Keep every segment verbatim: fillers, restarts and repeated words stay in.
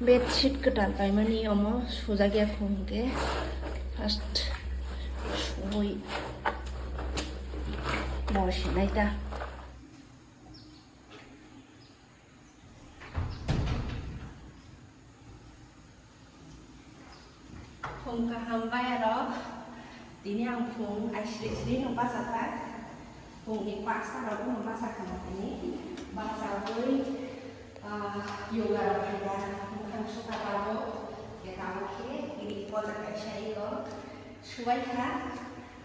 Bedsheet kwtal paimani omo sujak ya khum hwnkhe first suwi bo sinai ta. Phung kaham bayarok, tini ang phung aisri sri no bachajak, phungni pasta rok no bachakha tini, bachawi, ah, yoga rok khaida, mukhang suka tabok, khe tabok khe, tini pojak kaisa ego, subai kha.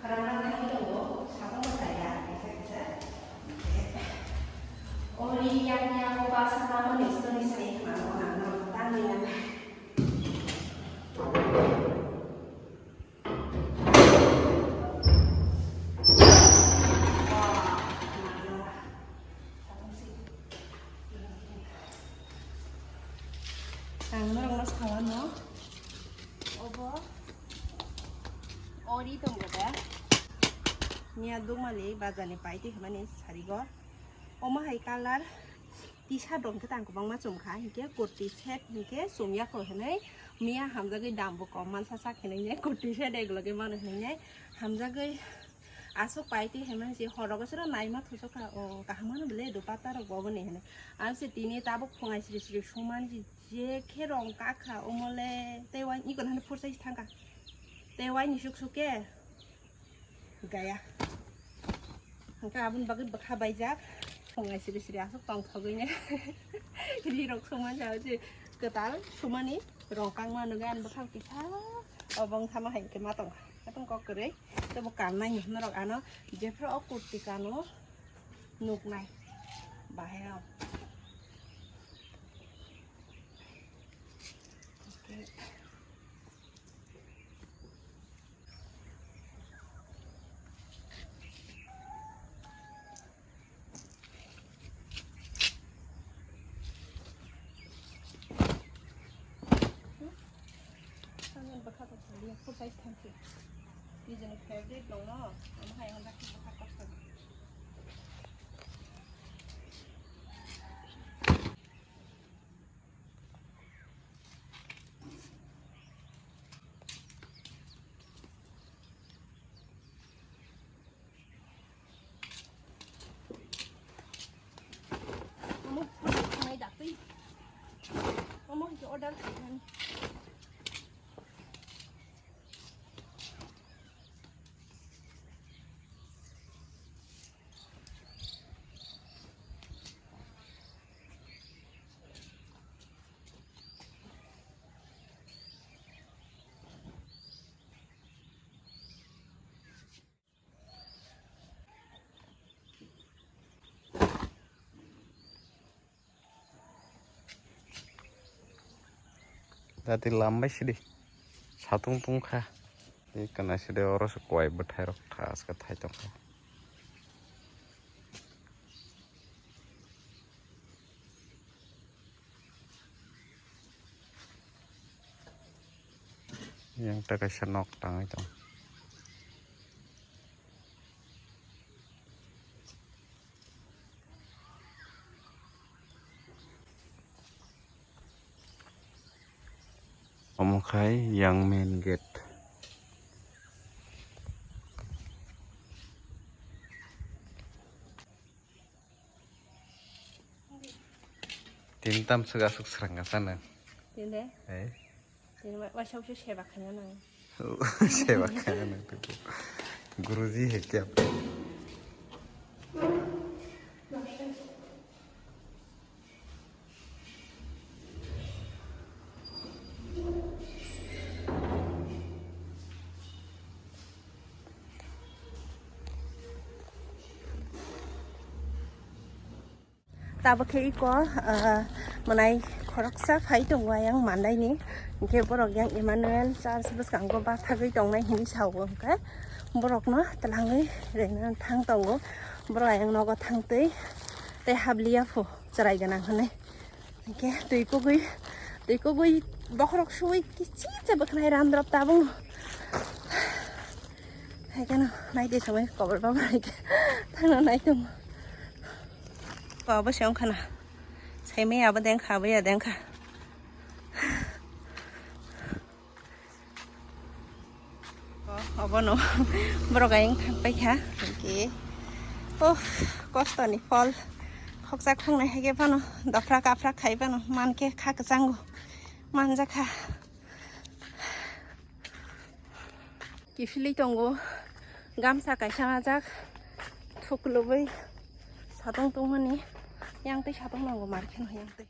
Khorang nang thangwi tongo, sabung bo chaya, kaisa kaisa. Ori yang yang o basa namo ni story sai khna mo nang nang tang ni nang. Ang norok no sawa no. Obo. Ori tongo da. Miya dugmali bazar ni paiti hwnmani sarigo. Omo hai colour tisa dong khe tang kwbangma chum kha, hinkhe kurti set hinkhe chum ya kho hinwi miya hamjagwi dam bo kom mansa sak hinwi kurti set egulo khe mano hinwi hamjagwi aswk paiti hinwi si horo gosoro naima thusok kha o kaham mano bele do pata rok bo boni hinwi. Ang se tini tabuk phungai sri sri sumani je khe rong kakha omole tei waini kono phursa thangkha tei waini suk suk khe gaya. Hingke aboni bagwi bwkha baijak. Phungai siri siri aswk tongthogwi ne. Ri rok songma ja je kwtal sumani rong kangma nugwi ani bwkha kisa obong thama hai khe ma tong. Atong kok kwrwi tebo kannai norok ano jephru o kurti kano nuknai bahai rok. Ani bwkha kotor liya, full size thank you. Nijini favorite dong no, omo hai ang dakti bwkha kotor. Omo order khainai dakti. Omo hwnkhe order khainani. Dati lambai sidi satung tungkha. Tei kana sidi oro se kowai bwthai rok thaska thai tongkha. Yang ta kaisa nok tangwi tong. Omo khai yang main gate. Tin tam swk aswk srang ka sana. Tin de? Eh? Tin ma, waisa waisa seba khaina nang. Seba khaina nang tu. Guruji hai kya? Tabuk khe iko, ah, mwnai khoroksa phai tongo ayang mandaini. Hinkhe borok yang Emmanuel Church bwskango bathagwi tongnai hinwi sao, hinkhe borokno twlangwi rwna thang tongo. Borok ayang nogo thangtwi tei habliya pho chwrai gwnang hwnwi. Hinkhe twi kugui, twi kugui bokhorok suwi kichik se bwkhnai randrop tabung. Hai kheno naidi samai kobor baba hai khe thangna nai tongo. Kobor se wngkha na. Saimai abo dengkha, abo ya dengkha. Obono borok ayang thang paikha. Hwnkhe, oh, kostoni phol. Khokjak thangnai hai khe phano dophra kaphra khai phano mankhe kha kwchango manjakha. Kiphilwi tongo, gamsa kaisa najak, thuklubwi satong tongmani, yang tei satong nango mar kheno yang tei.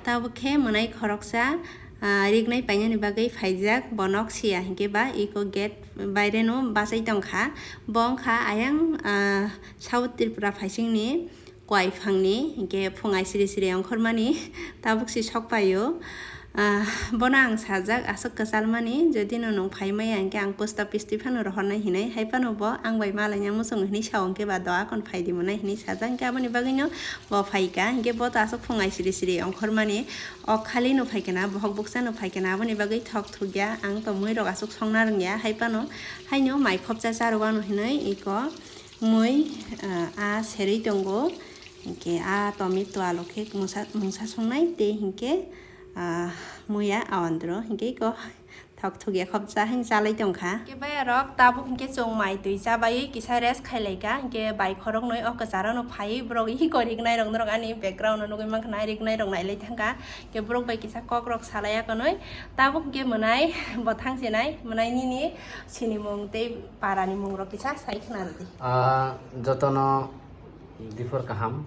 Tabuk khe mwnai khoroksa, ah, rignai painani bagwi phaijak, bo nok siya hinkhe ba eko gate baireno bachai tongkha. Bo wngkha ayang, ah, South Tripura phaisingni kwai phangni, hinkhe phung ai siri siri ongkhormani, tabuk si sok paio. Ah, bono ang sajak aswk kwchalmani, jodi no nwng phai maya hinkhe ang post office twi phano rohornai hinwi, hai phano bo ang bai malaina muchungo hinwi sao hinkhe ba doa kon phai di mwnai hinwi sajak, hinkhe aboni bagwino bo phaikha, hinkhe bo to aswk phung ai siri siri ongkhormani, o khali no phaikha na, bohok bukcha no phaikha na, aboni bagwi thok thukya, ang to mui rok aswk songna rwngya, hai phano haino mai khopsa charwano hinwi eko mui, ah, a serwi tongo, hinkhe a tomi twalo khe mungsa, mungsa songnai tei hinkhe, ah, muya a ondro hinkhe eko thok thukya khopsa hin chalai tongkha. Hinkhe bayarok tabuk hinkhe chwng mai twi chabai kisa rest khailaikha, hinkhe bai khoroknwi o kwcharano phaiwi borok eko rignai rok norok ani background o nugwi mankha na, rignai rok nailai thangkha, hinkhe borok bai kisa kok rok salai ya konwi. Tabuk hinkhe mwnai bo thang sinai, mwnai nini sinimung tei parani mung rok kisa sai khna rwdi. Ah, jotono diphor kaham.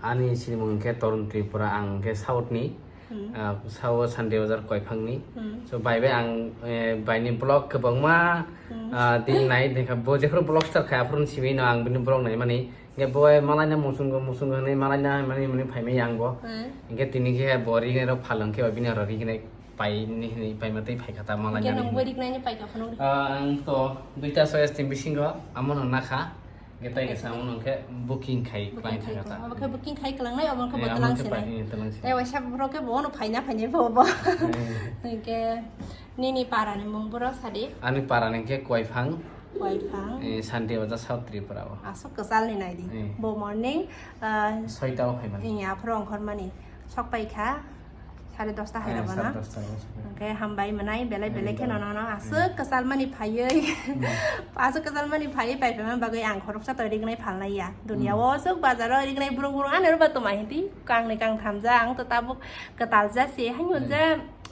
Ani sinimung hinkhe Torun Tripura, ang hinkhe South ni. Hmm. Ah, South Sunday Bazar Koiphangni. Hmm. So, bai bai ang, eh, baini vlog kwbangma, Hmm. ah, din nai, dekha, bo jephru vlog start khai, aphuru simi no ang bini vlog naimani. Hinkhe bo malaina muchungo, muchungo hinwi malaina mani, mani phaimai ang bo. Hmm. Hinkhe tini khe bo rignai rok phalung khe bini aro rignai paini hinwi paima tei phaikha ta malaina Hinkhe nwng bo rignai. Rignai ni paikha phano. Ah, ang to duita soya stim bisingo amo no nakha. Hinkhe tai khe samo nung khe booking khai Booking klang khai thang kha. Abo khe booking khai klangnai, obo khe Eh, bo amo tlang khe sinai. Pai, eh, tlang sinai. Tai waisa borok khe bo no phaina phainai bo bo. Eh. Hinkhe nini para ni mung borok sadi. Ani para ni khe Koiphang. Koiphang. Eh, Santi Baja South Tripura o. Aswk kwchal ni nai di. Eh. Bo morning, ah, Soita o phaimani. Eh, aphuru ongkhormani. Sok pai kha. Sare dosta hai Eh, rok sare no. Dosta rok. Hwnkhe hambai mwnai belai belai khe Hmm. nono no aswk Hmm. kwchal mani phaiwi. Hmm. Aswk kwchal mani phaiwi pai phaima bagwi ang khoroksa to rignai phalnai ya. Dunia Hmm. o aswk bazar o rignai burung burung ano ruba tuma hindi kang ni kang thamja ang to tabuk kwtal ja se haino Hmm. je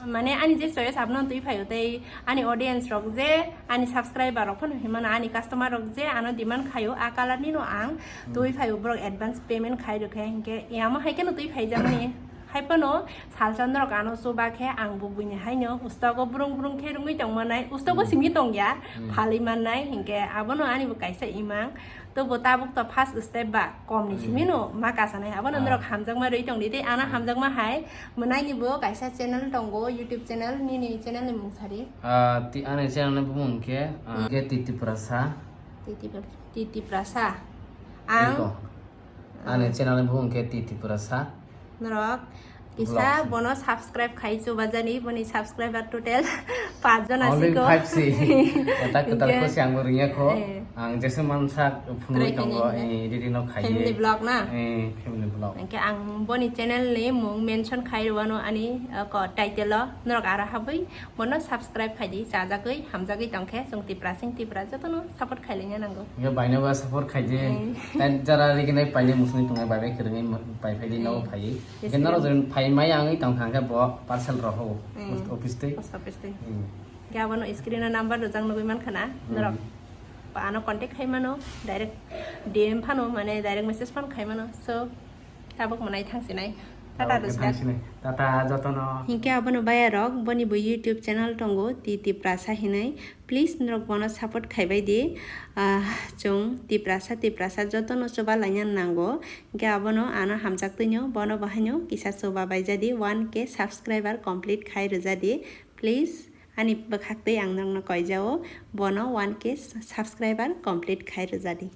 mane ani je choice abno twi phaio tei ani audience rok je ani subscriber rok phano himano ani customer rok je ano demand khaio a color ni no ang Hmm. twi phaio borok advance payment khai rwkhe hinkhe yamo hai kheno twi phaijakmani. Hai phano salsa norok ano chuba khe ang bo buini haino ustago brung brung khe rwngwi tongmanai, ustago Hmm. simi tongya, Hmm. phalwi mannai, hinkhe abono ani bo kaisa imang. To bo tabuk to first step ba, kom ni Hmm. simi no ma kasanai, abono Ah. norok hamjakma rwi tongdi tei ano Hmm. hamjakma hai mwnaini bo kaisa channel tongo, YouTube channel, nini channel ni mung sari? Ah, ti-, ani channel ni bumung khe, ah, Hmm. K T Tiprasa. Titi, Titi Prasa. Ang Iko. Ani channel ni bumung khe T T Purasa. Norok kisa Vlogs. Bono subscribe khai chubajani, boni subscriber total paanch jon Only asiko. Five si. Eta kwtal Hingke, ko si ang bo ringya ko. Eh. Ang jesa mansa phunui Try tongo, khainai eh, didi no khai. Family vlog na? Eh, family vlog. Hingke ang boni channel ni mung mention khai rwano ani, eh, ko title o. Norok aro habwi Bono subscribe khaidi, chajagwi, hamjagwi tongkhe, chwng Tiprasing Tipra jotono support khailaiya nango. Hingke baino ba support khaidi. Hmm. Tei jara riginai paine musuni tongnai bai bai kwrwngwi ma-, pai phaidi nogo Hmm. phaiwi. Yes, Hingke norok yes. Jora phai mai angwi tongkha hingke bo parcel roho Hmm. Post office tei. Post office tei. Hmm. Hingke abono screen o number rijak nugwi mankha na, Hmm. Norok ano contact khai mano, direct D M phano mane direct message phano khai mano. So, Tabuk mwnai thangsinai. Tata Tabuk rwsya. Thangsinai. Tata jotono. Hingke abono bayarok, boni bo YouTube channel tongo, T Tiprasa hinwi. Please norok bono support khaibai di. Ah, chwng Tiprasa, Tiprasa jotono chuba laina nango. Hingke abono ano hamjak twino, bono bahaino kisa chuba baijadi, one K subscriber complete khai rwjadi. Please, ani bwkhaktwi ang nokno koijao, bono one K subscriber complete khai rwjadi.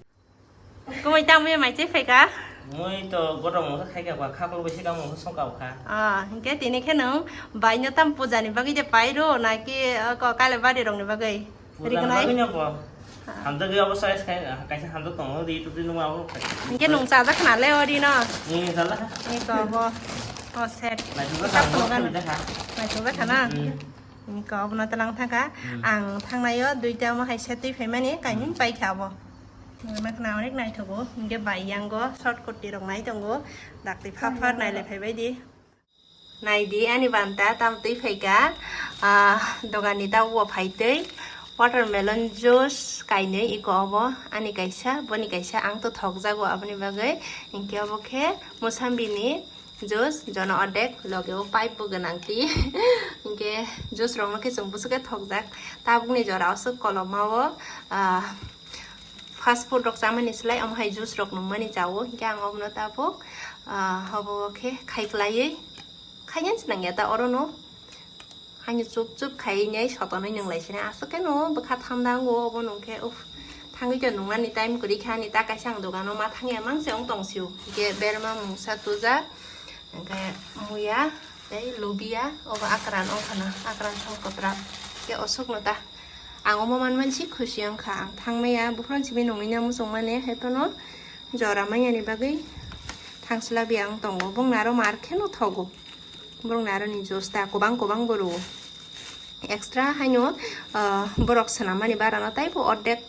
Kumui tamo ya mai chai phaika? Mui to goto mungsa khaika ba, khaklo bai se kamo songka kha. Ah, hingke tini khe nwng baino tam puja ni bagwi je pairo, naki, ah, ko kailabari rok ni bagwi? Puja ni bagwi no bo. Ah. Hamjagwi obo size khai, kaisa hamjak tongo, ri tu tini ma obo khai. Hingke nwng chajak khna le ori no? Ni chala. Ni ko bo. O set. Naithok Kisa ka, phunukgano. Naithok ka. Naithok ka na? Hmm. Hingke obono tlang thangkha. Hmm. Ang thangnaio duita omo hai se twi phaimani, kaimung Hmm. paikha abo. Hingke makna onek naithogo. Hingke bai yango short kurti rok nai tongo. Dakti phar phar nailai phaibaidi. Naidi ani banta tam twi phaikha. Ah, doganni ta o phaitwi. Watermelon juice kainwi iko obo. Ani kaisa, boni kaisa. Ang to thokjago aboni bagwi. Hingke obo khe musambini juice, jono ordek, loge o pipe bo gwnang twi. Hingke juice rokno khe chwng busu khe thokjak. Tabukni jora o swk koloma o, ah, fast food rok chamani slai omo hai juice rok nungmani cha o. Hingke ang obono tabuk, ah, obo khe khai kwlaiwi. Khainani se nangya ta oro no. Haino chup chup khai nai sotonwi nung lai sini. Aswk khe no bwkha thanda wngo obo nung khe. Uff, thangwi to nungnani time kwrwi kha ani ta kaisa ang dogano ma thangya mang se wng tong sio. Hingke berma mungsa tuja, hingke muya tei lubia obo akran wng khana, akran thong kwprak. Hingke oswk no ta ang omo man mansi khusi wng kha. Ang thangmaya buphang simi nungwi na muchung mani hai phano jora manya ni bagwi thangsla biya wng tongo. Bongni aro mar khe no thogo. Borokni aroni juice ta kwbang kwbang bo rwo. Extra haino, ah, borok swnammani barano taibo ordek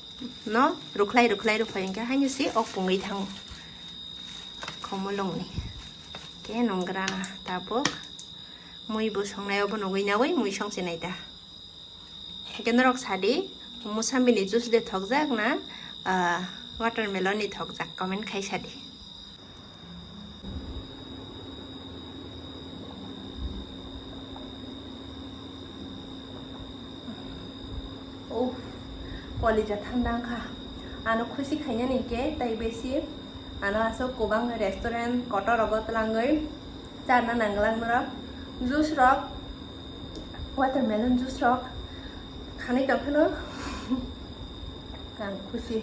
no rwkhlai rwkhlai rwphai hwnkhe haino se ok pungwi thango. Khomolongni. Khe nungrana tabuk. Mui bo songnai obo nugwi nawi mui songse nai ta. Hingke norok sadi, musambini juice de thokjak na, ah, watermelon ni thokjak, comment khai sadi. Uff, kolija thanda wngkha. Ano khusi khainani hingke tai besi. Ano aswk kwbang restaurant kotor rogo twlangwi charna nanglang norok. Juice rok, watermelon juice rok khanwi tongphano ang khusi.